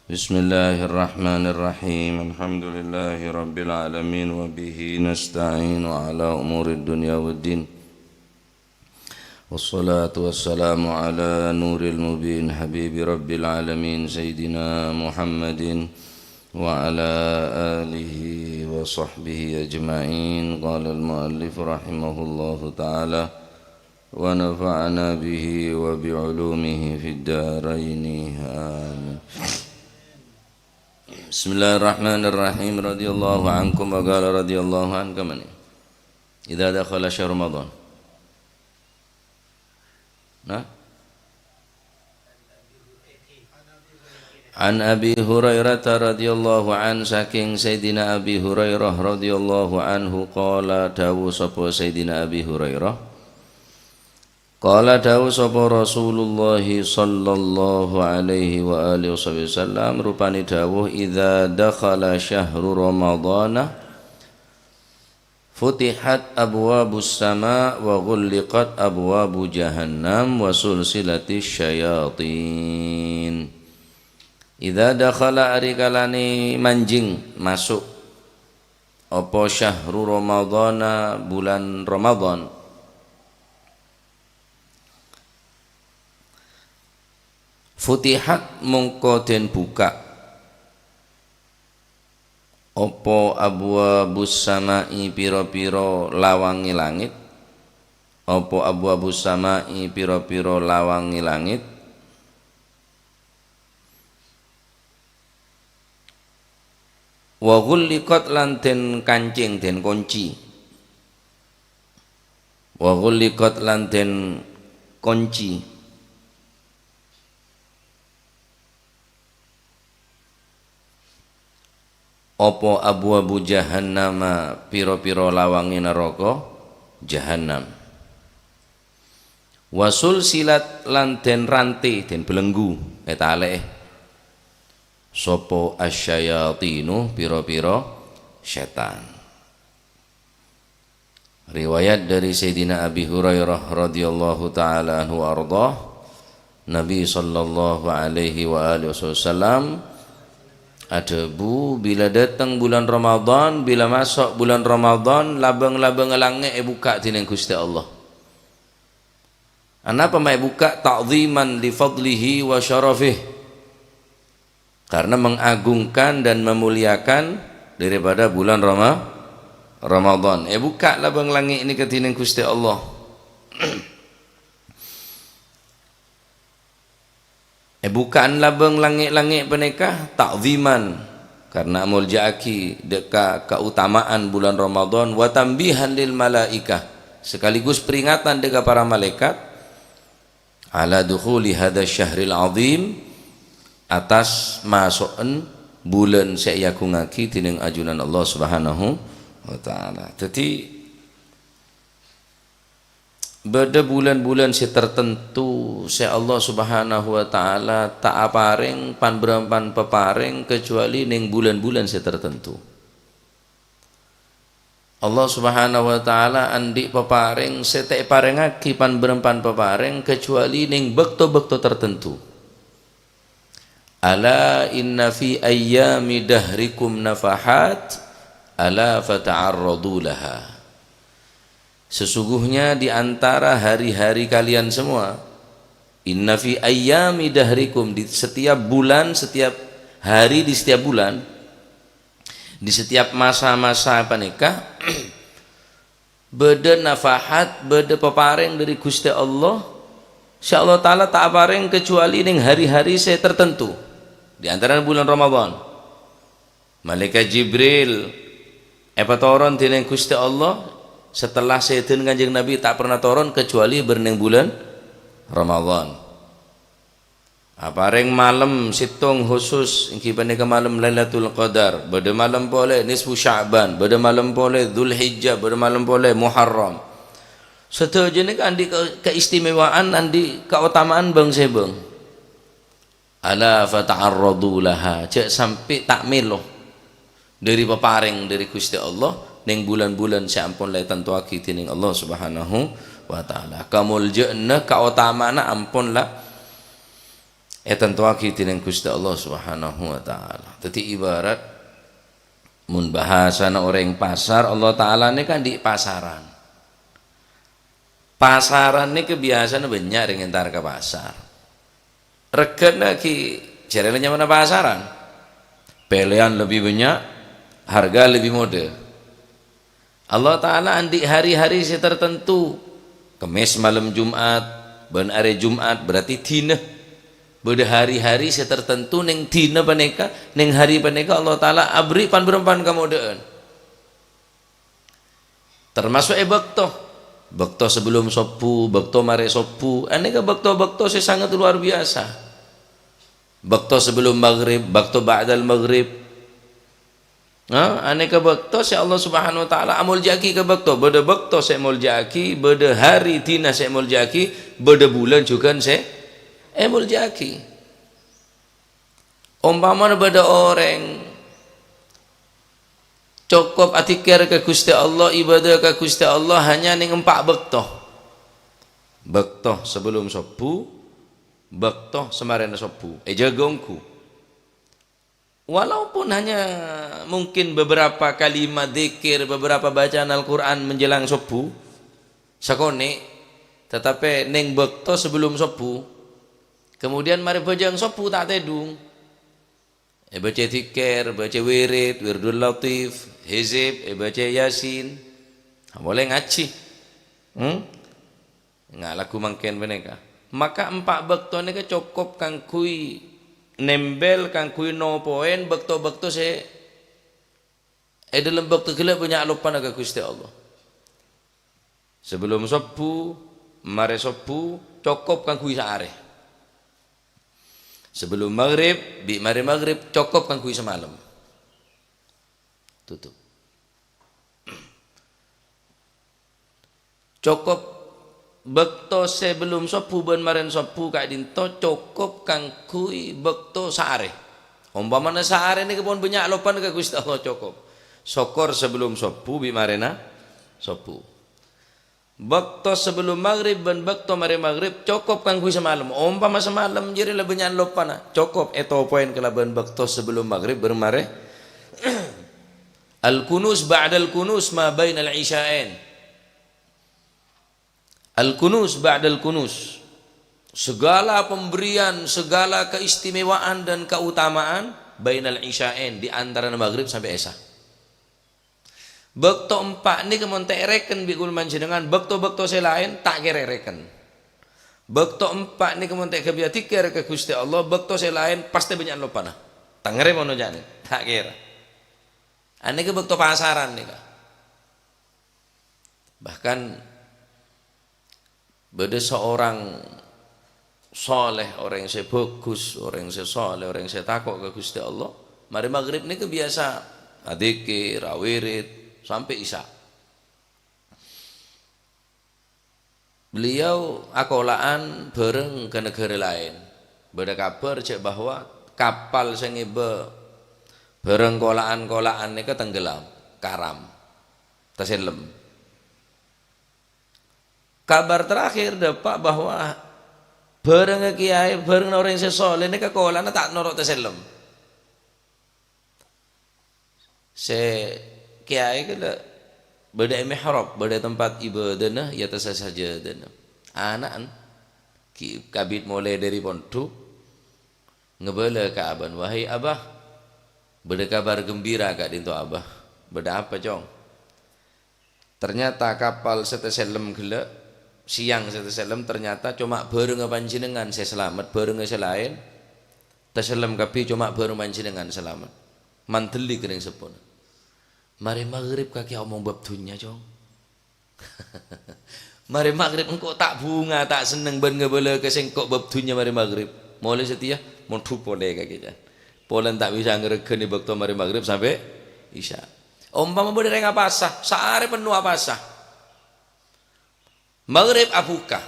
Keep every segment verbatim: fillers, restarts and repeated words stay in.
بسم الله الرحمن الرحيم. الحمد لله رب العالمين، وبه نستعين على أمور الدنيا والدين. والصلاة والسلام على نور المبين، حبيب رب العالمين، سيدنا محمد وعلى آله وصحبه أجمعين. قال المؤلف رحمه الله تعالى، ونفعنا به وبعلومه في الدارين. آمين. بسم الله الرحمن الرحيم. رضي الله عنكم وقال رضي الله عنك من إذا دخل شهر رمضان. Nah? An Abi Hurairah radhiyallahu an, saking Sayyidina Abi Hurairah radhiyallahu anhu, qala, dawuh sapa Sayyidina Abi Hurairah, qala, dawuh sapa Rasulullah sallallahu alaihi wa alihi wasallam, rupane dawuh, "Idza dakhala syahru Ramadhana, futihat abwabus sama wa ghulliqat abwabu jahannam wa sulsilatis syayatin." Idza dakhala, ari kalane manjing, masuk, apa syahru Ramadhana, bulan Ramadhan. Futihat, mongko den buka. Apa abwabus sama'i, pira-pira lawange langit? Apa abwabus sama'i, pira-pira lawange langit? Wa ghulliqat, lan den kancing, den konci. Wa ghulliqat, lan den konci. Apa abwabu jahannama, pira-pira lawange naraka jahannam. Wa sulsilat, lan den rante, den belenggu, etale'e. Sapa asyayatinu, pira-pira setan. Riwayat dari Sayyidina Abi Hurairah radhiyallahu ta'ala anhu wa ardhah, Nabi sallallahu alaihi wa alihi wasallam adhâbu, "Bila dâteng bulan Ramadan, bila maso' bulan Ramadan, labâng-labângnga langngè' èbukka' dhinèng Ghustè Allah." Anapa ma' èbukka'? "Ta'dhiman li fadlihi wa syarafih." Karena mengagungkan dan memuliakan daripada bulan Rama-, Ramadan. Èbukka' labâng langngè' nèka dhinèng Ghustè Allah. Èbukka'an labâng langngè'-langngè' panèka ta'dhiman, karena amolja'aghi dâ' ka kautamaan bulan Ramadan, wa tanbihan lil malaikah, sekaligus peringatan dâ' ka para malaikat, ala dukhuli hadza syahril azim, atas maso'en bulan sè èagungngaghi dhinèng ajunan Allah Subhanahu wa Ta'ala. Dhâddhi, bâdâ bulan-bulan sè tartentu sè Allah Subhanahu wa Ta'ala ta' aparèng pan-bârâmpan paparèng kajhâbhâli nèng bulan-bulan sè tartentu. Allah Subhanahu wa Ta'ala andi' paparèng sè ta' èparèngngaghi pan-bârâmpan paparèng kajhâbhâli nèng bâkto-bâkto tartentu. "Ala inna fi ayyami dahrikum nafahat, ala fata'arradu laha." Sesungguhnya di antara hari-hari kalian semua, inna fi ayyami dahrikum, di setiap bulan, setiap hari di setiap bulan, di setiap masa-masa panèka, bâdâ nafahat, bâdâ paparèng dâri Ghustè Allah, sè Allah Ta'ala ta' aparèng kajhâbhâli nèng hari-hari sè tartentu, di antarana bulan Ramadan. Malaikat Jibril èpatoron dhinèng Ghustè Allah, setelah Sayyidina Kanjeng Nabi ta' pernah toron kajhâbhâli bârnèng bulan Ramadan. Aparèng malem sèttong khusus, èngghi panèka malem Lailatul Qadar, bâdâ malem polè nisfu Sya'ban, bâdâ malem polè Dzulhijjah, bâdâ malem polè Muharram. Sadhâjâna nèka andi' ka-, kaistimewaan, andi' kaotamaan bâng-sèbâng. Ala fata'arradu laha, jhâ' sampè' ta' mèlo dâri paparèng dâri Ghustè Allah nèng bulan-bulan sè ampon la ètantowaghi dhinèng Allah Subhanahu wa Ta'ala. Kamoljâ'ânna, kaotamaanna ampon la ètantowaghi dhinèng Ghustè Allah Subhanahu wa Ta'ala. Dhâddhi, ibarat mon bhâsana orèng pasar, Allah Ta'ala nèka andi' pasaran. Pasaran nèka biyasana bânnya' orèng entar ka pasar. Regghâna ghi' jârèya nyamana pasaran. Pèlèyan lebbi bânnya', harga lebbi modâ. Allah Ta'ala andi' hari-hari sè tartanto. Kemmès malem Jum'at, bân arè Jum'at, berarti dina. Bâdâ hari-hari sè tartanto neng dina panèka, neng hari panèka Allah Ta'ala aberri' pan-bârâmpan kamodâ'ân. Tamaso' è bâkto. Bâkto sabellum sobbhu, bâkto marè sobbhu. Anèka bâkto-bâkto sè sanget luar biasa. Bâkto sabellum maghrib, bâkto ba'dal maghrib. Nah, anèka bâkto sè Allah Subhanahu wa Ta'ala amoljâ'aghi ka bâkto. Bâdâ bâkto sè èmoljâ'aghi, bâdâ hari dina sè èmoljâ'aghi, bâdâ bulân jhughân sè èmoljâ'aghi. Ompamana bâdâ orèng cokop adzikir ka Ghustè Allah, ibadah ka Ghustè Allah hanya neng empa' bâkto. Bâkto sabellum sobbhu, bâkto samarèna sobbhu. Èjâgâ ongghu. Walaupun hanya mungkin beberapa kalimat dzikir, beberapa bacaan Al-Qur'an menjelang sobbhu, sakonè', tatapè neng bâkto sabellum sobbhu, kemudian marè bhâjâng sobbhu ta' tèdung. Èbâca dzikir, bâca wirid, wirdul latif, hizib, èbâca Yasin. Polè ngajhi. Hmm? Nga-, lagghu mangkèn panèka. Maka empa' bâkto nèka cokop kaangghuy nèmbel, kaangghuy nopoèn bâkto-bâkto sè è dhâlem bâkto ghellâ' bânnya' loppana ka Ghustè Allah. Sabellum sobbhu, marè sobbhu, cokop kaangghuy saarè. Sabellum maghrib, bi' marè maghrib, cokop kaangghuy samalem. Tutup. Cokop bâkto sabellum sobbhu bân marèn sobbhu ka'dinto cokop kaangghuy bâkto saarè. Ompamana saarè nèka pon bânnya' loppana ka Ghustè Allah, cokop. Sokor sabellum sobbhu bi' marèna sobbhu. Bâkto sabellum maghrib bân bâkto marè maghrib cokop kaangghuy samalem. Ompama samalem jârèya la bânnya' loppana, cokop ètopoèn kalabân bâkto sabellum maghrib bân marè. Al-kunuz ba'dal kunuz ma bainal isya'ain. Al-kunuz ba'dal kunuz. Segala pemberian, segala keistimewaan dan keutamaan bainal isya'ain, di antarana maghrib sampai isya. Bâkto empa' nèka mon ta' èrèken bi' kaulâ panjhennengngan, bâkto-bâkto sè laèn ta' kèra èrèken. Bâkto empa' nèka mon ta' èkabbhi adzikir ka Ghustè Allah, bâkto sè laèn pastè bânnya' loppana. Tangèrè mon oca'na, ta' kèra. Anèka bâkto pasaran nèka. Bahkan bâdâ seorang shaleh, orèng sè bhâghus, orèng sè shaleh, orèng sè tako' ka Ghustè Allah, marè maghrib nèka biyasa adzikir, awirid, sampè' isya. Beliau akola'an bhâreng ka naghârâ laèn. Bâdâ kabhâr jhâ' bahwa kapal sè ngèbâ bhâreng kola'an-kola'an nèka tenggelam, karam, tasellem. Kabar terakhir dâpa' bahwa bhârengnga kèyaè, bhârengnga orèng sè shaleh nèka kola'na ta' noro' tasellem. Sè kèyaè ghellâ' bâdâ è mihrab, bâdâ è tempat ibâdâna, è attassa sajâdâna. Ana'na ghi' kabit molè dâri pondhuk, ngabâlâ ka abâna, "Wahai Abah, bâdâ kabar gembira ka'dinto, Abah." "Bâdâ apa, Cong?" Ternyata kapal sè tasellem ghellâ', sèyang sè tasellem, ternyata coma bhârengnga panjhennengngan sè salamet, bhârengnga sè laèn tasellem kabbhi, coma bhâreng panjhennengngan salamet. Mandhâli ka rèng seppona. Marè maghrib kakè omong bab dhunnya, Cong. Marè maghrib engko' ta' bhunga, ta' senneng bân ngabâlâ ka sèngko' bab dhunnya marè maghrib. Molè satèya, mondhuk polè kakè, can. Polana ta' bisa ngaregghâni bâkto marè maghrib sampè' isya. Ompama bâdâ rèng apasa, saarè penno apasa. Maghrib abhuka.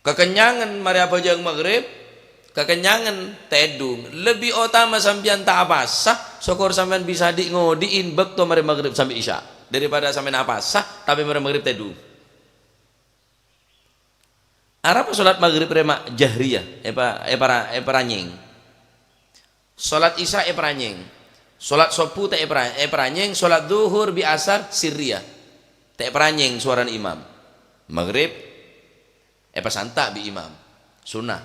Kakennyangan marè abhâjâng maghrib, kakennyangan tèdung. Lebbi otama sampèyan ta' apasa, sokor sampèyan bisa dhi'-ngodhi'in bâkto marè maghrib sampè' isya, daripada sampèyan apasa, tapè marè maghrib tèdung. Arapa solat maghrib rè ma' jahriyah, èpa-, èpara-, èparanyèng. Solat isya èparanyèng. Solat sobbhu ta' èpara-, èparanyèng, solat dhuhur bi' asar sirriyah. Ta' èparanyèng sowarana imam. Maghrib èpasanta' bi' imam. Sunnah.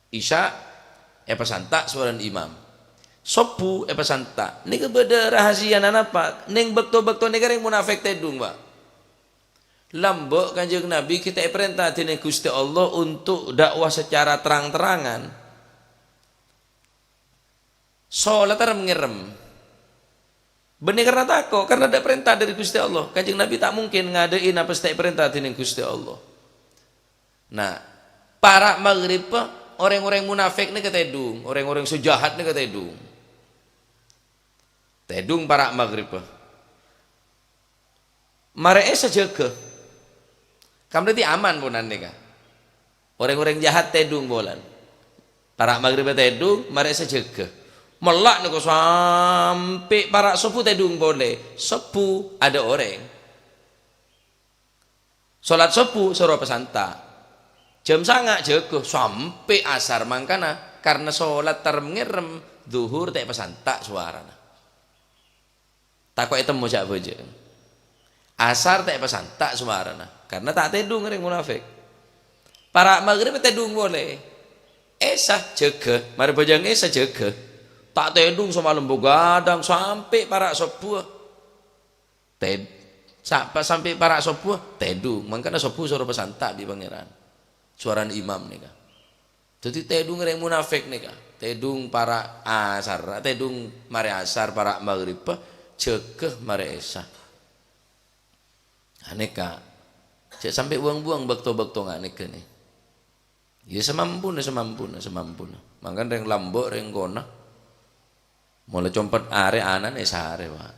Isya èpasanta' sowarana imam. Sobbhu èpasanta'. Nèka bâdâ rahasiyana napa? Neng bâkto-bâkto nèka rèng munafik tèdung, Pak. Lambâ' Kanjeng Nabi ghi' ta' èparènta dhinèng Ghustè Allah untuk dakwah secara terang-terangan. Solat rem-ngerrem. Bânnè karna tako', karna tadâ' parènta dâri Ghustè Allah. Kanjeng Nabi ta' mungkin ngadâ'i napa sè ta' èparènta dhinèng Ghustè Allah. Nah, para' maghrib, orèng-orèng munafik nèka tèdung, orèng-orèng sè jahat nèka tèdung. Tèdung para' maghrib. Marè isya jâgâ. Kan berarti aman polana nèka. Orèng-orèng jahat tèdung polana. Para' maghrib tèdung, marè isya jâgâ. Mella' nèko sampè' para' sobbhu tèdung polè. Sobbhu adâ' orèng. Solat sobbhu soro pasanta'. Jam sanga' jâgâ sampè' asar mangkana karna solat tarem-ngerrem, dhuhur ta' èpasanta' sowarana. Tako' ètemmo ca'-bâca'. Asar ta' èpasanta' sowarana, karna ta' tèdung rèng munafik. Para' maghrib tèdung polè. Isya jâgâ, marè bâjâng isya jâgâ. Ta' tèdung samalem bhâghadhâng sampè' para' sobbhuwâ. Tèd-, sa-, pa-, sampè' para' sobbhuwâ, tèdung. Mangkana sobbhu soro pasanta' bi' Pangèran. Sowarana imam nèka. Dhâddhi tèdung rèng munafik nèka, tèdung para' asar, tèdung marè asar, para' maghrib, jâgâ marè isya. Anèka, jhâ' sampè' buwâng-buwâng bâkto-bâkto nga' nèka nè. Iyâ, samampuna, samampuna, samampuna. Mangkana rèng lambâ', rèng kona. Mola compet arè ana'na èsarè, Pak.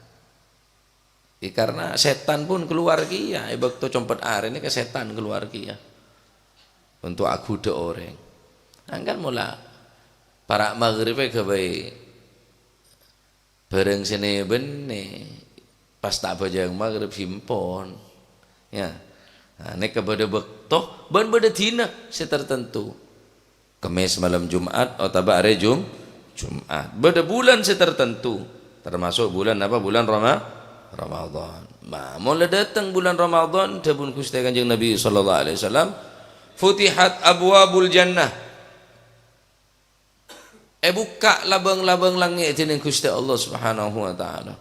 È, karna sètan pon kalowar kèya, è bâkto compet arè nèka sètan kalowar kèya. Untuk aghudhâ orèng. Angkan mola para' maghrib è ghâbây bhârâng sè nè-bennè, pas ta' bâjâng maghrib himpon. Yâ. Nah, nèka bâdâ bâkto bân bâdâ dina sè tartanto. Kemmès malem Jum'at otabâ arè Jum-, Jum'at. Bâdâ bulân sè tartanto, termasuk bulân apa? Bulân Rama-, Ramadhan. Nah, mon la dâteng bulân Ramadhan, dhâbuna Ghustè Kanjeng Nabi sallallahu alaihi wasallam, "Futihat abwabul jannah." Èbukka' labâng-labâng langngè' dhinèng Ghustè Allah Subhanahu wa Ta'ala.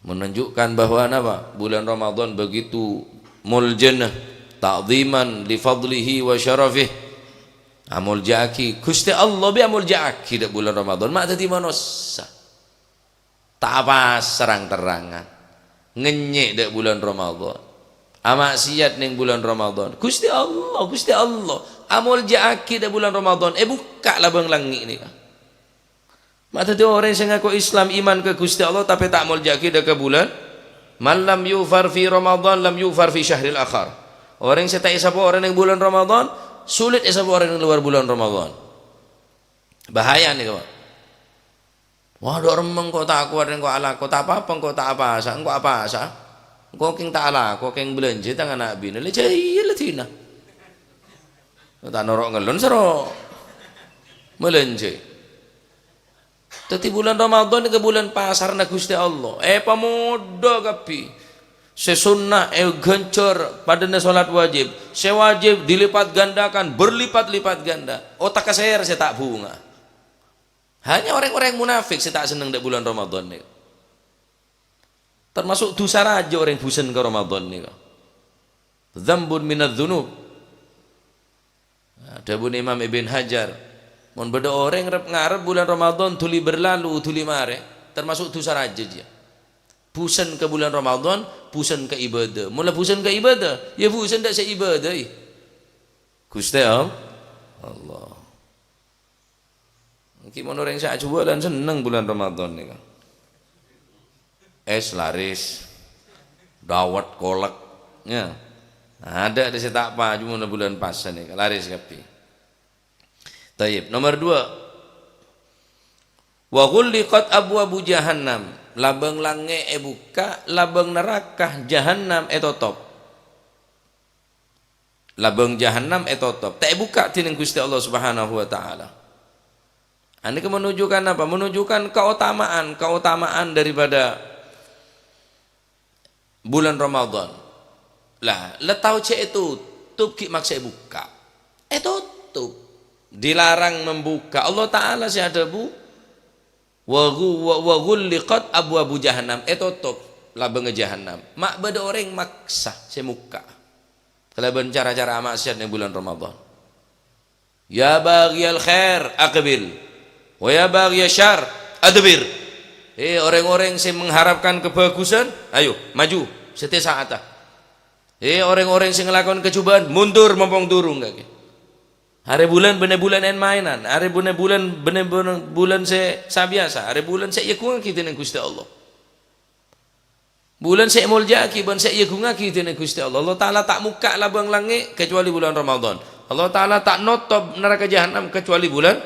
Menunjukkan bahwa napa? Bulân Ramadhan begitu moljâna, ta'dhiman li fadlihi wa syarafih. Amoljâ'aghi Ghustè Allah, bi' amoljâ'aghi dâ' bulân Ramadhan, ma' dhâddhi manossa. Ta' apasa rang-terrangan. Ngènyè' dâ' bulân Ramadhan. Ama'siyat neng bulân Ramadhan. Ghustè Allah, Ghustè Allah. Amoljâ'aghi dâ' bulân Ramadhan. Èbukka' labâng langngè' nèka. Ma' dhâddhi orèng sè ngako Islam, iman ka Ghustè Allah, tapè ta' moljâ'aghi dâ' ka bulân, "Man lam yughfar fi Ramadhan, lam yughfar fi syahril akhar." Orèng sè ta' èsapora neng bulân Ramadhan, sulit èsapora neng lowar bulân Ramadhan. Bahaya nèka, Pak. Wah, dâ' remma engko' ta' kowat, engko' alako, ta' apa-apa, engko' ta' apasa, engko' apasa. Engko' kèng ta' alako, kèng bâlânjhâ tang ana' binè, la jâ iyâ la dina. Ta' noro' ngellon soro bâlânjhâ. Dhâddhi bulân Ramadhan nèka bulân pasarna Ghustè Allah. Èpamodâ kabbhi. Sè sonnat èghânjhâr padâna solat wajib. Sè wajib dilipat gandakan, berlipat-lipat ganda. Otak kasèr sè ta' bhunga. Hanya orèng-orèng munafik sè ta' senneng dâ' bulân Ramadhan nèka. Termasuk dhusa rajâ orèng bhusân ka Ramadhan nèka. Dzambun minadz dzunub. Nah, dhâbuna Imam Ibn Hajar, "Mon bâdâ orèng rep-ngarep bulân Ramadhan dhuli berlalu, dhuli marè, termasuk dhusa rajâ jiyâ." Bhusân ka bulân Ramadhan, bhusân ka ibâdâ. Mon la bhusân ka ibâdâ, yâ bhusân dâ' sè ibâdâi. Ghustè All-, Allah. Ènggi mon orèng sè ajhuwâlân senneng bulân Ramadhan nèka. Ès laris, dawet kolek, yâ. Adâ' dâ' sè ta' paju mon bulân pasa nèka, laris kabbhi. Thayyib, nomer dua. "Wa ghulliqat abwabu jahannam." Labâng langngè' èbukka', labâng naraka jahannam ètotop. Labâng Jahannam ètotop, ta' èbukka' dhinèng Ghustè Allah Subhanahu wa Ta'ala. Anèka menunjukkan apa? Menunjukkan keutamaan, keutamaan daripada bulân Ramadan. Lah, la tao jhâ' ètotop, ghi' maksa èbukka'. Ètotop. Dilarang membuka. Allah Ta'ala sè adhâbu, "Wa ghu-, wa, wa ghulliqat abwabu jahannam." Ètotop labângnga Jahannam. Ma' bâdâ orèng maksa sè mokka'. Kalabân cara-cara ma'siyat neng bulân Ramadan. "Ya baghiyal khair, aqbil. Wa ya baghiyasy syarr, adbir." He, orèng-orèng sè mengharapkan kebagusan, ayo, maju, sèttè sa'atta. He, orèng-orèng sè nglakon kajhubâ'ân, mundur, mompong durung kakè. Arè bulân bânnè bulân en-maènan, arè bânnè bulân, bânnè bulân, bulân sè sabiyasa, arè bulân sè èagungngaghi dhinèng Ghustè Allah. Bulân sè èmoljâ'âghi bân sè èagungngaghi dhinèng Ghustè Allah. Allah Ta'ala ta' mokka' labâng langngè' kecuali bulân Ramadan. Allah Ta'ala ta' notop naraka Jahannam kecuali bulân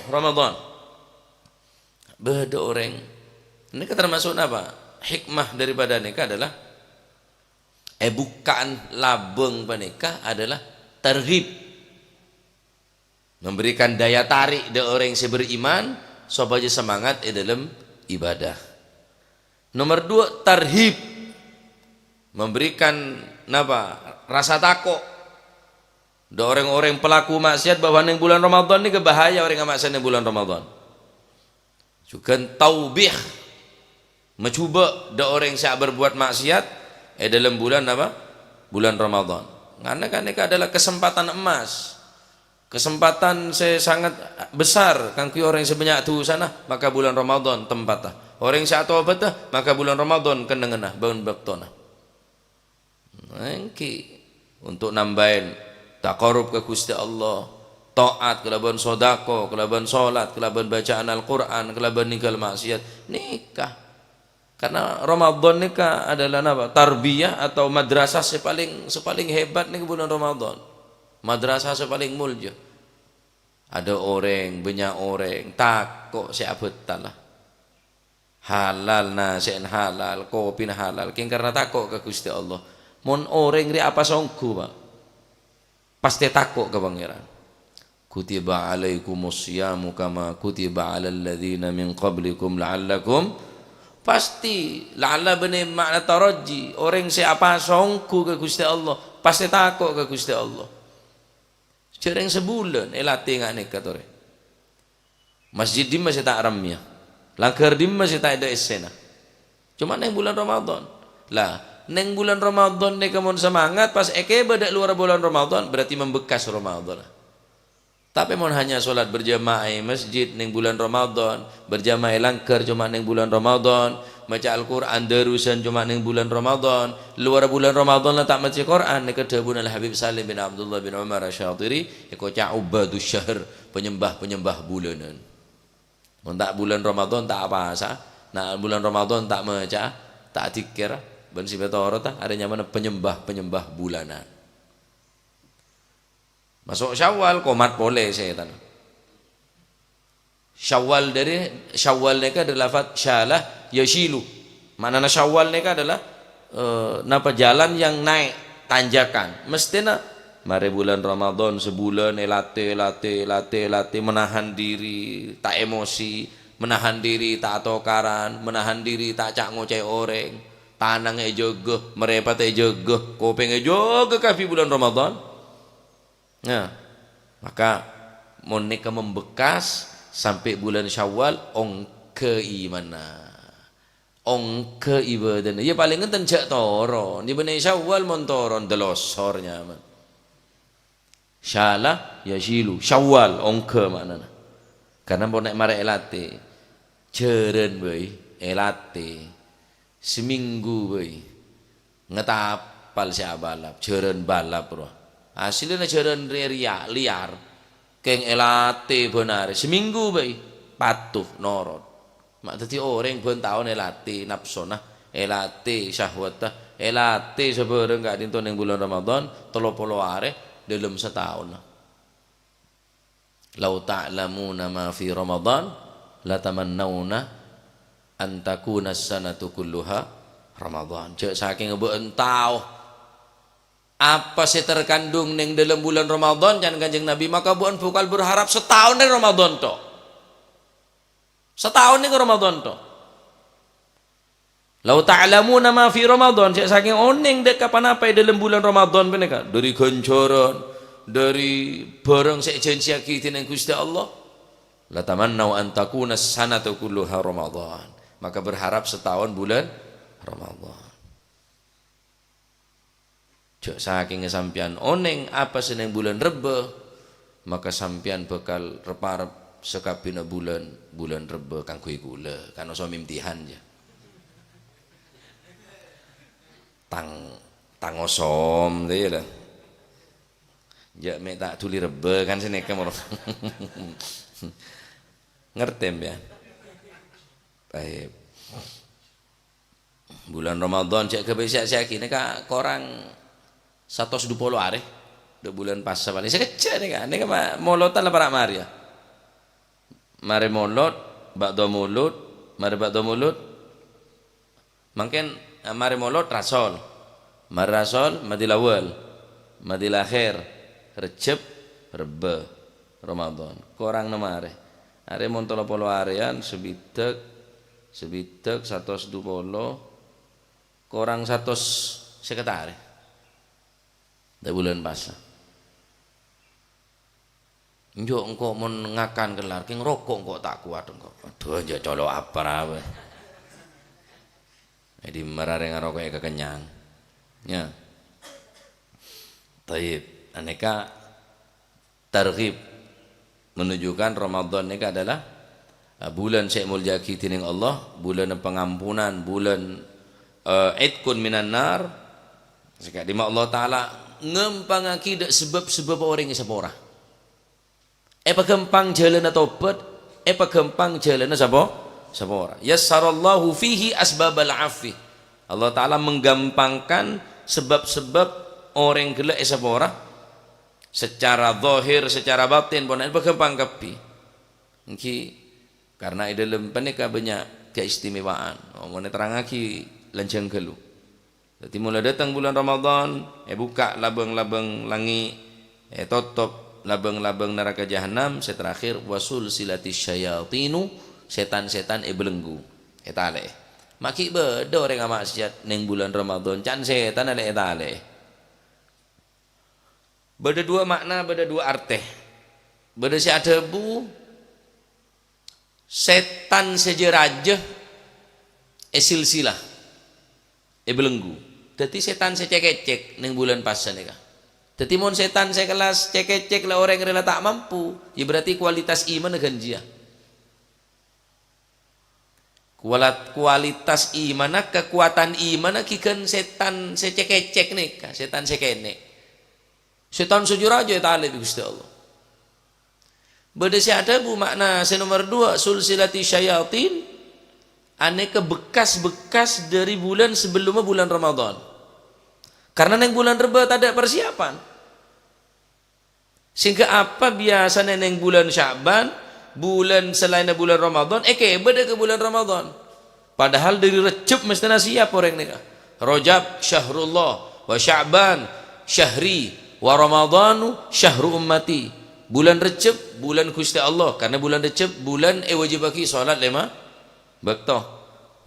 Ramadan. Bâdâ orèng. Nèka termasuk napa? Hikmah daripada nèka adalah èbukka'an labâng panèka adalah targhib. Memberikan daya tarik dâ' orèng sè beriman sopajâ semangat è dâlem ibadah. Nomor dua, tarhib. Memberikan napa? Rasa tako' dâ' orèng-orèng pelaku maksiat bahwa neng bulân Ramadan nèka bahaya orèng ama'siyat neng bulân Ramadan. Jhughân taubih, majhubâ' dâ' orèng sè aberbuat maksiat è dâlem bulân apa? Bulân Ramadan. Karena kan nèka adalah kesempatan emas. Kesempatan sè sangat besar kaangghuy orèng sè bânnya' dhusana, maka bulân Ramadan tempatta. Orèng sè atobhâddhâ, maka bulân Ramadan kennengnganna bân bâktona. Èngghi, untuk nambâi taqarrub ka Ghustè Allah, ta'at kalabân sodako, kalabân solat, kalabân bacaan Al-Qur'an, kalabân ninggal maksiat, nèka. Karena Ramadan nèka adalah napa? Tarbiyah atau madrasah sè palèng, sè palèng hebat nèka bulân Ramadan. Madrasah sè palèng molja. Adâ' orèng, bânnya' orèng tako' sè abhâtalla. Halal, nasè'na halal, kopina halal, kèng karna tako' ka Ghustè Allah. Mon orèng rè apasongghu, Pa', pastè tako' ka Pangèran. "Kutiba alaikumus shiyamu kama kutiba alal ladzina min qablikum la'allakum," pastè, la'alla bânnè ma'na tarajji, orèng sè apasongghu ka Ghustè Allah, pastè tako' ka Ghustè Allah. Jhârèng sabulân èlatè nga' nèka torè. Masjid dimma sè ta' rammèya? Langghâr dimma sè ta' èdâ' essèna? Coma neng bulân Ramadan. Lah, neng bulân Ramadan nèka mon semangat pas èkèbâ dâ' luar bulân Ramadan, berarti membekas Ramadan. Tapè mon hanya sholat berjamaah è masjid neng bulân Ramadan, berjamaah è langghâr coma neng bulân Ramadan, maca Al-Qur'an darusan coma neng bulân Ramadan, luar bulân Ramadan la ta' maca Qur'an, nèka dhâbuna Al-Habib Salim bin Abdullah bin Umar Asy-Syatiri, èkoca' ubadus syahr, penyembah-penyembah bulanan. Mon ta' bulân Ramadan ta' apasa, na' bulân Ramadan ta' maca, ta' dzikir, bân sè pètorotta arè nyamana penyembah-penyembah bulanan. Maso' Syawal, komat polè sètanna. Syawal dâri, Syawal nèka dâri lafat syala yasyilu. Ma'nana Syawal nèka adalah, eh, napa, jalan yang naik tanjakan. Mestèna marè bulân Ramadan sabulân èlatè, èlatè, èlatè, èlatè, menahan diri, ta' emosi, menahan diri, ta' atokaran, menahan diri, ta' ca'-ngocaè orèng, tanang èjâgâ, marèpot èjâgâ, kopèng èjâgâ kabbhi bulân Ramadan. Nah, maka mon nèka membekas sampè' bulân Syawal, ongghâ imanna. Ongghâ ibâdâna. Iyâ, palèng enten jhâ' toron. Iyâ, bânnè Syawal mon toron, dâlosor nyaman. Syala, yasyilu. Syawal, ongghâ ma'nana. Karna mon nè' marè èlatè, jhârân bhâi, èlatè. Samènggu bhâi. Ngatapal sè abalap, jhârân balap rowa. Asllina jhârân rè-, rèya-, lèyar. Kèng èlatè bân arè. Samènggu bhâi, patuh, norot. Ma' dhâddhi orèng bân taon èlatè napsona, èlatè syahwatta, èlatè sabhârâng ka'dinto neng bulân Ramadan, tello polo arè dâlem sataonna. "Lau ta'lamuna ma fi Ramadan, latamannauna an takuna as-sanatu kulluha Ramadan." Jhâ' sakènga bâ'na tao Apa sè terkandung neng dâlem bulân Ramadan, can Kanjeng Nabi, maka bâ'ân bhâkal berharap sataon neng Ramadan, to. Sataon neng Ramadan, to. "Lau ta'lamuna ma fi Ramadan," sè sakèng onèng dâ' ka ponapa è dâlem bulân Ramadan panèka, dâri ghânjhârân, dâri bhârâng sè èjhânjhiyaghi dhinèng Ghustè Allah, "latamannau an takuna sanata kulluha Ramadan." Maka berharap sataon bulân Ramadan. Jhâ' sakèngnga sampèyan onèng apa sè neng bulân Rebbâ, maka sampèyan bhâkal rep-arep sakabbhiyânna bulân, bulân Rebbâ kaangghuy kaulâ, kan osom imtihan, jâ. Tang, tang osom, tèya, la. Jhâ' mè' ta' dhuli Rebbâ, kan, sanèka, moro. Ngartè, sampèyan? Taib. Bulân Ramadan jhâ' ghâbây sè-, sèyaghi nèka korang satos dupolo arè. Dâ' bulân Pasa palèng sakejjhâ' nèka. Nèka ma-, molodhân la para' marèya. Marè molod, ba'da molod, marè ba'da molod. Mangkèn, eh, marè molod Rasol. Marè Rasol Madil Awal. Madil Akhir Rejjeb, Rebbâ, Ramadan. Korang nem arè. Arè mon tello polo arèyan, sabidhâk, sabidhâk, satos dupolo, korang satos sèket arè. Dâ' bulân Pasa. Enjâ' engko' mon ngakan kellar, kèng roko' engko' ta' kowat engko'. Adhu, enjâ' colo' apa ra bhâi. Jadi, mararè ngaroko'è kakennyang. Ya. Taib. Anèka targhib menunjukkan Ramadan nèka adalah, eh, bulân sè èmoljâ'aghi dhinèng Allah, bulân pangampunan, bulân, eh, itqun minan nar. Sè ka'dimma Allah Ta'ala ngampangngaghi dâ' sabâb-sabâb orèng èsapora. Èpaghâmpang jhâlânna tobhât, èpaghâmpang jhâlânna sapo-, sapora. Yassarallahu fihi asbabal afwi. Allah Ta'ala menggampangkan sabâb-sabâb orèng ghellâ' èsapora. Secara zahir, secara batin, pon èpaghâmpang kabbhi. Èngghi, karna è dâlem panèka bânnya' keistimewaan. Mon èterrangngaghi lanjhâng ghâllu. Dhâddhi, mola dâteng bulân Ramadan, èbukka' labâng-labâng langngè', ètotop labâng-labâng naraka jahannam, sè terakhir, "Wa sulsilatis syayatinu," sètan-sètan èbelenggu, ètalè'è. Ma' ghi' bâdâ orèng ama'siyat neng bulân Ramadan, can sètanna lè ètalè'è. Bâdâ duwâ' ma'na, bâdâ duwâ' artè. Bâdâ sè adhâbu, sètan sè jâ-rajâ èsilsila, èbelenggu. Dhâddhi sètan sè cèk-ècèk neng bulân Pasa nèka. Dhâddhi mon sètan sè kellas cèk-ècèk la orèng rèla ta' mampu, ya berarti kualitas imanna ghânjiyâ. Kualat-, kualitas imanna, kakowadhân imanna ghi' ghân sètan sè cèk-ècèk nèka, sètan sè kènè'. Sètan sè jâ-rajâ ètalè bi' Ghustè Allah. Bâdâ sè adhâbu ma'na sè nomer duwâ', sulsilati syayatin, anèka bekas-bekas dâri bulân sabellumma bulân Ramadan. Karna neng bulân Rebbâ tadâ' parsiyapan. Sehingga apa biyasana neng bulân Sya'ban, bulân salaènna bulân Ramadan, èkèbâ dâ' ka bulân Ramadan. Padahal dâri Rejjeb mestèna siyap orèng nèka. "Rajab syahrullah, wa Sya'ban syahri, wa Ramadanu syahru ummati." Bulân Rejjeb, bulân Ghustè Allah, karna bulân Rejjeb bulân èwâjibhâghi sholat lèma bâkto.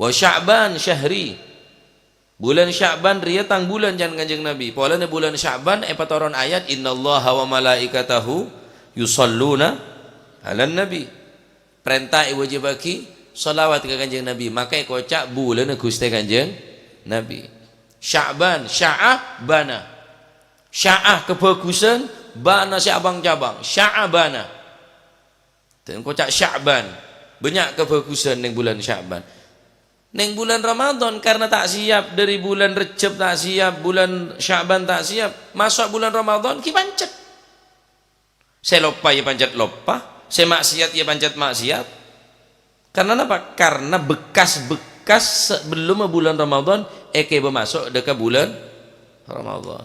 "Wa Sya'ban syahri." Bulân Sya'ban rèya tang bulân, can Kanjeng Nabi. Polana bulân Sya'ban èpatoron ayat, "Innallaha wa malaikatahu yusalluna 'alan nabi." Parènta èwâjibhâghi shalawat ka Kanjeng Nabi, maka èkoca' bulânna Ghustè Kanjeng Nabi. Sya'ban, sya'a bana. Sya'a kabhâghusân, bana sè abâng-cabâng. Sya'a bana. Dâ' èkoca' Sya'ban. Bânnya' kabhâghusân neng bulân Sya'ban. Neng bulân Ramadan, karna ta' siyap, dâri bulân Rejjeb ta' siyap, bulân Sya'ban ta' siyap, maso' bulân Ramadan ghi' pancet. Sè loppa ya pancet loppa, sè ma'siyat ya pancet ma'siyat. Karna napa? Karna bekas-bekas sabellumma bulân Ramadan èkèbâ maso' dâ' ka bulân Ramadan.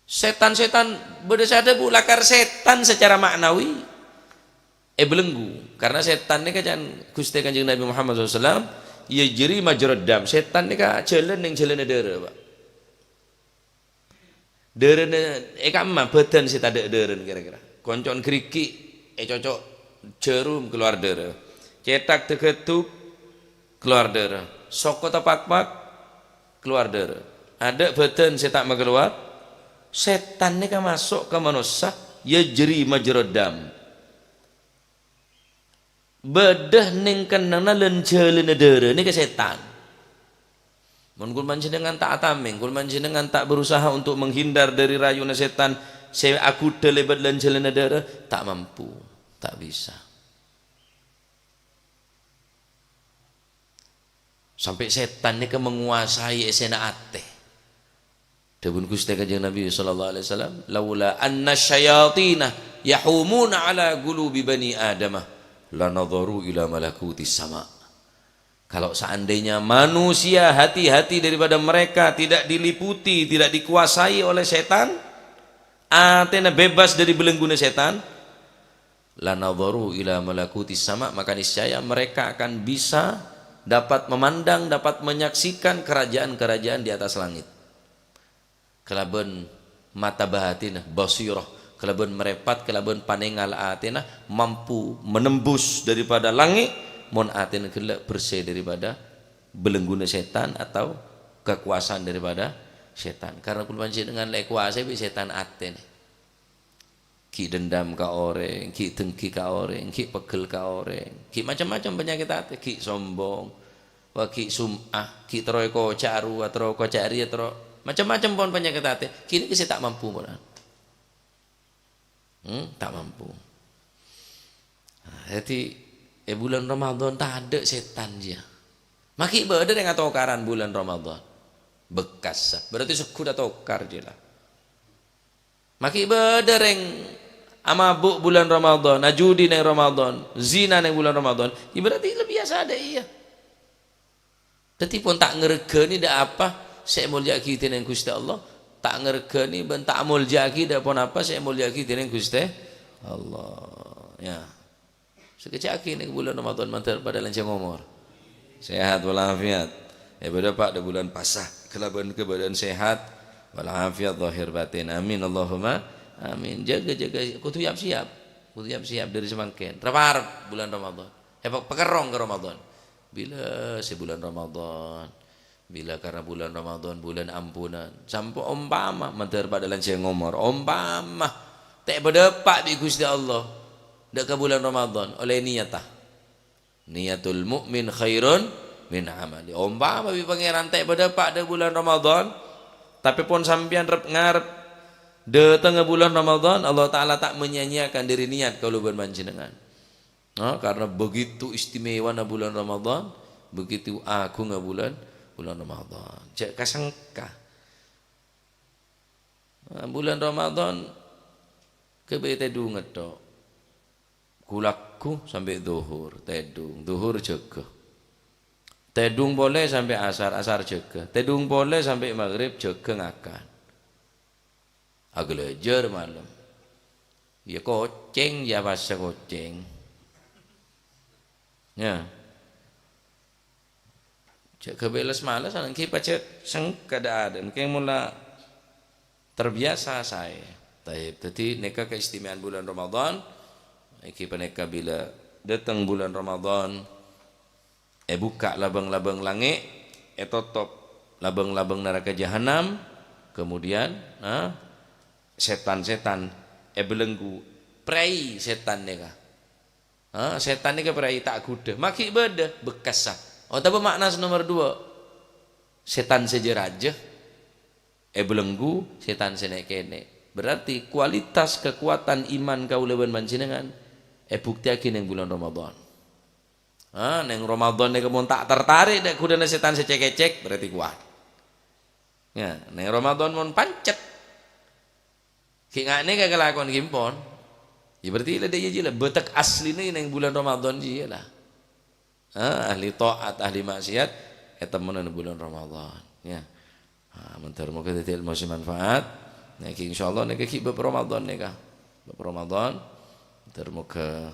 Sètan-sètan, bâdâ sè adhâbu lakar sètan sacara ma'nawi èbelenggu. Karna sètan nèka can Ghustè Kanjeng Nabi Muhammad sallallahu alaihi wasallam, Yajri majrad dam. Sètan nèka jhâlân neng jhâlânna dârâ, Pak. Dârâna è kamma bâdân sè tadâ' dârâna kèra-kèra. Konco'na ghârighi', ècoco' jhârum, kalowar dârâ. Cèthak dâgâdhuk, kalowar dârâ. Soko tapakpak, kalowar dârâ. Adâ' bâdân sè ta' makalowar, sètan nèka maso' ka manossa, yajri majrad dam. Bâdâ neng kennengnganna lan jhâlânna dârâ nèka sètan. Mon kaulâ panjhennengngan ta' atamèng, kaulâ panjhennengngan ta' berusaha untuk menghindar dari rayuna sètan sè aghudhâ lèbât lan jhâlânna dârâ, ta' mampu, ta' bisa. Sampè' sètan nèka menguasai èssèna atè. Dhâbuna Ghustè Kanjeng Nabi sallallahu alaihi wasallam, "Laula anna syayatina yahumuna ala qulubi bani Adama, lanadharu ila malakutis sama." Kalau seandainya manusia, hati-hati daripada mereka tidak diliputi, tidak dikuasai oleh setan, atèna bebas dari belengguna setan, "lanadharu ila malakutis sama," maka niscaya mereka akan bisa dapat memandang, dapat menyaksikan kerajaan-kerajaan di atas langit. Kalabân mata batinna, basirah, kalabân marèfat, kalabân panèngal atèna, mampu menembus daripada langit, mon atèna ghellâ' bersè daripada belengguna setan atau kekuasaan daripada setan. Karena kaulâ panjhennengngan la èkowasaè bi' setan atèna. Ghi' dendam ka orèng, ghi' dengki ka orèng, ghi' pegghel ka orèng, ghi' macem-macem panyakèt atè, ghi' sombong, wah, ghi' sum'ah, ghi' terro èkoca' rowa, terro èkoca' rèya, terro macem-macem pon panyakèt atè. Kènè' sè ta' mampu, mon. Hmm, ta' mampu. Nah, dhâddhi, è bulân Ramadan tadâ' sètan, jiyâ. Maghi' bâdâ rèng atokaran bulân Ramadan. Bekas, berarti segghut atokar, jiyâ, la. Maghi' bâdâ rèng amabu' bulân Ramadan, ajudi neng Ramadan, zina neng bulân Ramadan, ya berarti lebbi biyasa dâ' iyâ. Dhâddhi pon ta' ngarghâni dâ' apa sè èmolja'aghi dhinèng Ghustè Allah, ta' ngarghâni bân ta' amolja'aghi dâ' ponapa sè èmolja'aghi dhinèng Ghustè Allah. Ya. Sakejjhâ' aghi neng bulân Ramadan mandhâr padâ lanjhâng omor. Sehat walafiat. È, bâdâ, Pak, dâ' bulân pasa kalabân kabâdâ'ân sehat walafiat zahir batin. Amin, Allahumma amin. Jâgâ, jâgâ, kodhu yap-siyap. Kodhu yap-siyap dâri samangkèn. Rep-arep bulân Ramadan. È, pe-, pakerrong ka Ramadan. Bilâ sè bulân Ramadan? Bilâ karna bulân Ramadan, bulân ampunan. Sampè' ompama, mandhâr padâ lanjhâng omor, ompama ta' èpadâpa' bi' Ghustè Allah dâ' ka bulân Ramadan, ollè niyata. Niyatul mu'min khairun min amali. Ompama bi' Pangèran ta' èpadâpa' dâ' bulân Ramadan, tapè pon sampèyan rep-ngarep dâtengnga bulân Ramadan, Allah Ta'ala ta' menyia-nyiakan dâri niyat kaulâ bân panjhennengngan. Nah, karena begitu istimewana bulân Ramadan, begitu aghungnga bulân, bulân Ramadan. Jhâ' kasengka. Nah, bulân Ramadan ghâbây tèdhungnga tho'. Ghulâ-ghu sampè' dhuhur, tèdhung. Dhuhur jâgâ. Tèdhung polè sampè' asar, asar jâgâ. Tèdhung polè sampè' maghrib, jâgâ ngakan. Aghâlâjâr malem. Ya kocèng, ya pasa kocèng. Ya. Jhâ' ghâbây les-males, èngghi pajhât sengka dâ'-adâ'ân. Kèng mon la terbiasa saè. Taib. Dhâddhi nèka keistimewaan bulân Ramadan. Èngghi panèka bilâ dâteng bulân Ramadan, èbukka' labâng-labâng langngè', ètotop labâng-labâng naraka jahannam, kemudian, nah, sètan-sètan èbelenggu, prai sètan nèka. Ha, sètan nèka prai ta' ghudhâ, maghi' bâdâ bekkassa. Otabâ ma'na sè nomer duwâ', sètan sè jâ-rajâ èbelenggu sètan sè nè'-kènè'. Berarti kualitas kekuatan iman kaulâ bân panjhennengngan èbuktèyaghi neng bulân Ramadan. Ah, neng Ramadan nèka mon ta' tertarik dâ' ghudhâna sètan sè cèk-kècèk, berarti kuat. Ya, neng Ramadan mon pancet. Ghi' nga' nèka kalakowan ghi' empon. Ya, berarti la dâ' iyâ jiyâ la. Bâtek aslina neng bulân Ramadan jiyâ la. Ah, ahli taat, ahli maksiat, ètemmono neng bulân Ramadan. Ya. Ah, mandhâr moghâ dhâddhi ilmu sè manfaat. Nèka, insyaallah, nèka ghi' bab Ramadan nèka. Bab Ramadan. Mandhâr moghâ,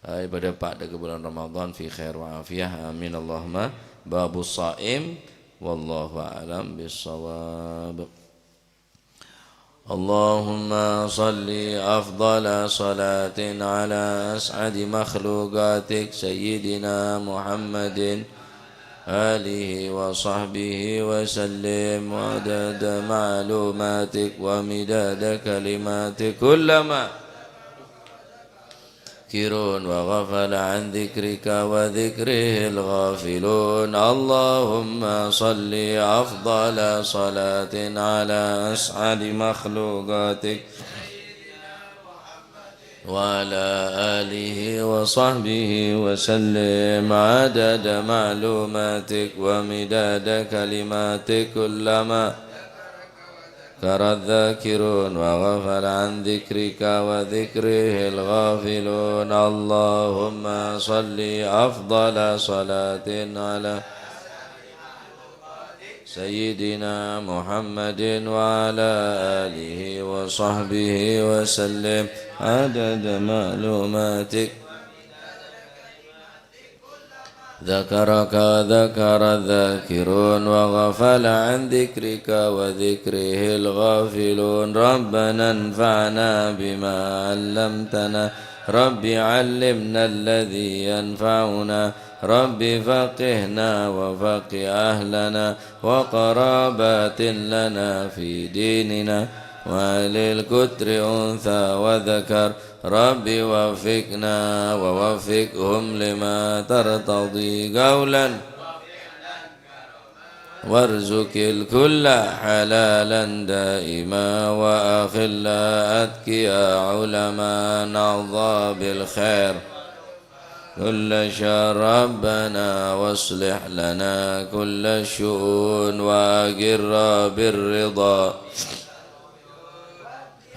ah, èpadâpa' dâ' ka bulân Ramadan fi khair wa afiyah. Amin, Allahumma باب الصائم. والله أعلم بالصواب. اللهم صل أفضل صلاة على أسعد مخلوقاتك سيدنا محمد، آله وصحبه وسلم، عدد معلوماتك ومداد كلماتك، كلما ذاكرون وغفل عن ذكرك وذكره الغافلون. اللهم صل أفضل صلاة على أسعد مخلوقاتك وعلى آله وصحبه وسلم عدد معلوماتك ومداد كلماتك، كلما ذكر الذاكرون وغفل عن ذكرك وذكره الغافلون. اللهم صل أفضل صلاة على سيدنا محمد وعلى آله وصحبه وسلم عدد معلوماتك. ذكرك ذكر الذاكرون وغفل عن ذكرك وذكره الغافلون. ربنا انفعنا بما علمتنا. رب علمنا الذي ينفعنا. رب فقهنا وفقه أهلنا وقرابات لنا في ديننا. وأهل الكتر أنثى وذكر. رب وفقنا ووفقهم لما ترتضي قولا. وارزق الكل حلالا دائما وأخلاء أتقياء علماء نعضى بالخير. كل شر ربنا واصلح لنا كل الشؤون وأقر بالرضا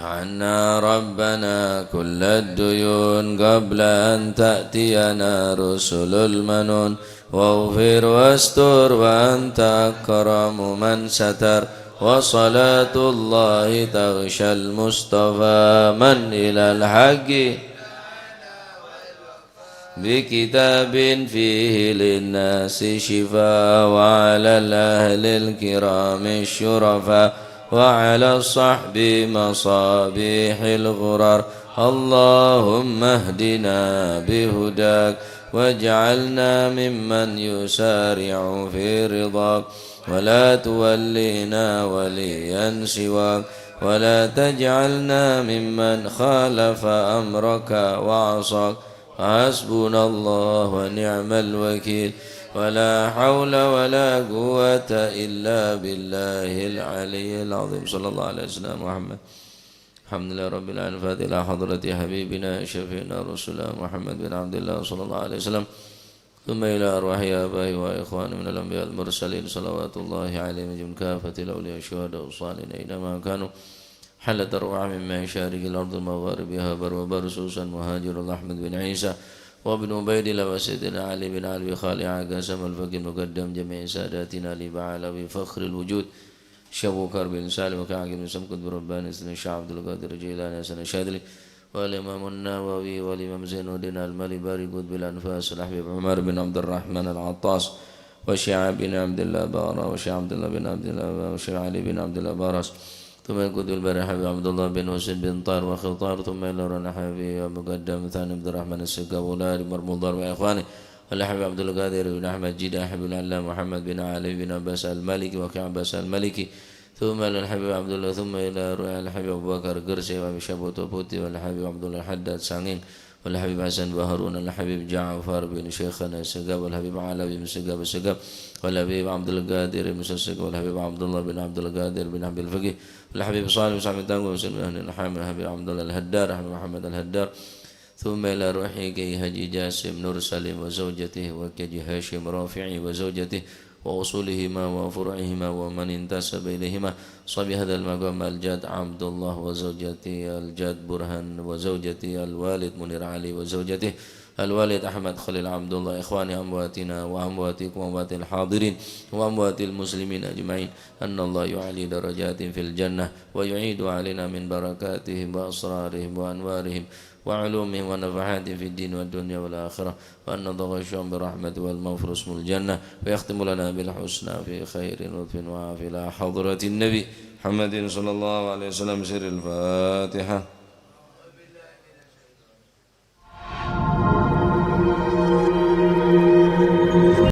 عنا ربنا كل الديون قبل أن تأتينا رسل المنون. واغفر واستر وأنت أكرم من ستر. وصلاة الله تغشى المصطفى من إلى الحق بكتاب فيه للناس شفاء، وعلى الأهل الكرام الشرفاء، وعلى الصحب مصابيح الغرر. اللهم اهدنا بهداك، واجعلنا ممن يسارع في رضاك، ولا تولينا وليا سواك، ولا تجعلنا ممن خالف أمرك وعصاك. حسبنا الله ونعم الوكيل. ولا حول ولا قوة إلا بالله العلي العظيم. صلى الله على سيدنا محمد. الحمد لله رب العالمين. الفاتحة إلى حضرة حبيبنا شفيعنا رسول الله محمد بن عبد الله صلى الله عليه وسلم. ثم إلى أرواح آبائه وإخوانه من الأنبياء المرسلين صلوات الله عليهم أجمعين كافة الأولياء والشهداء والصالحين أينما كانوا. حلت أرواحهم من مشارق الأرض ومغاربها بر وبحر، خصوصا مهاجر أحمد بن عيسى وابن عبيد الله وسيدنا علي بن علوي خالع قاسم الفقيه مقدم جميع ساداتنا لبعلوي فخر الوجود شيخ أبو بكر بن سالم وكعب بن سمكت بربان سيدنا الشيخ عبد القادر الجيلاني حسن الشاذلي والإمام النووي والإمام زين الدين المالباري قطب الأنفاس الحبيب عمر بن عبد الرحمن العطاس والشيخ بن عبد الله بارا، والشيخ عبد الله بن عبد الله، والشيخ علي بن عبد الله باراس. ثم القطب الباري حبيب عبد الله بن حسين بن طاهر وخطار، ثم إلى روح الحبيب مقدم ثاني عبد الرحمن السقاف وأولاد مرمضان وإخوانه، والحبيب عبد القادر بن أحمد جدة، حبيب العلامة محمد بن علي بن عباس المالكي وكي عباس المالكي، ثم إلى الحبيب عبد الله، ثم إلى روح الحبيب أبو بكر قرسي وأبي شابوت وبوتي، والحبيب عبد الله الحداد سانغين، والحبيب حسن بن هارون، الحبيب جعفر بن شيخنا السقاف، والحبيب علوي بن السقاف السقاف، والحبيب عبد القادر بن السقاف، والحبيب عبد الله بن عبد القادر بن عبد الفقيه، والحبيب صالح بن سعد التنقل، وسلم أهل الحامل، الحبيب عبد الله الهدار، الحبيب محمد الهدار، ثم إلى روح كي حاجي جاسم نور سليم وزوجته، وكي حاجي هاشم رافعي وزوجته، وأصولهما وفروعهما ومن انتسب إليهما، صاحب هذا المقام الجد عبد الله وزوجته الجد برهان وزوجته الوالد منير علي وزوجته الوالد أحمد خليل عبد الله، إخواني أمواتنا وأمواتكم وأموات الحاضرين وأموات المسلمين أجمعين، أن الله يعلي درجاتهم في الجنة ويعيد علينا من بركاتهم وأسرارهم وأنوارهم وعلومهم ونفحاتهم في الدين والدنيا والآخرة، وأن نتغشاهم برحمته والمغفرة واسم الجنة، ويختم لنا بالحسنى في خير لطف وعافية إلى حضرة النبي محمد صلى الله عليه وسلم. سر الفاتحة.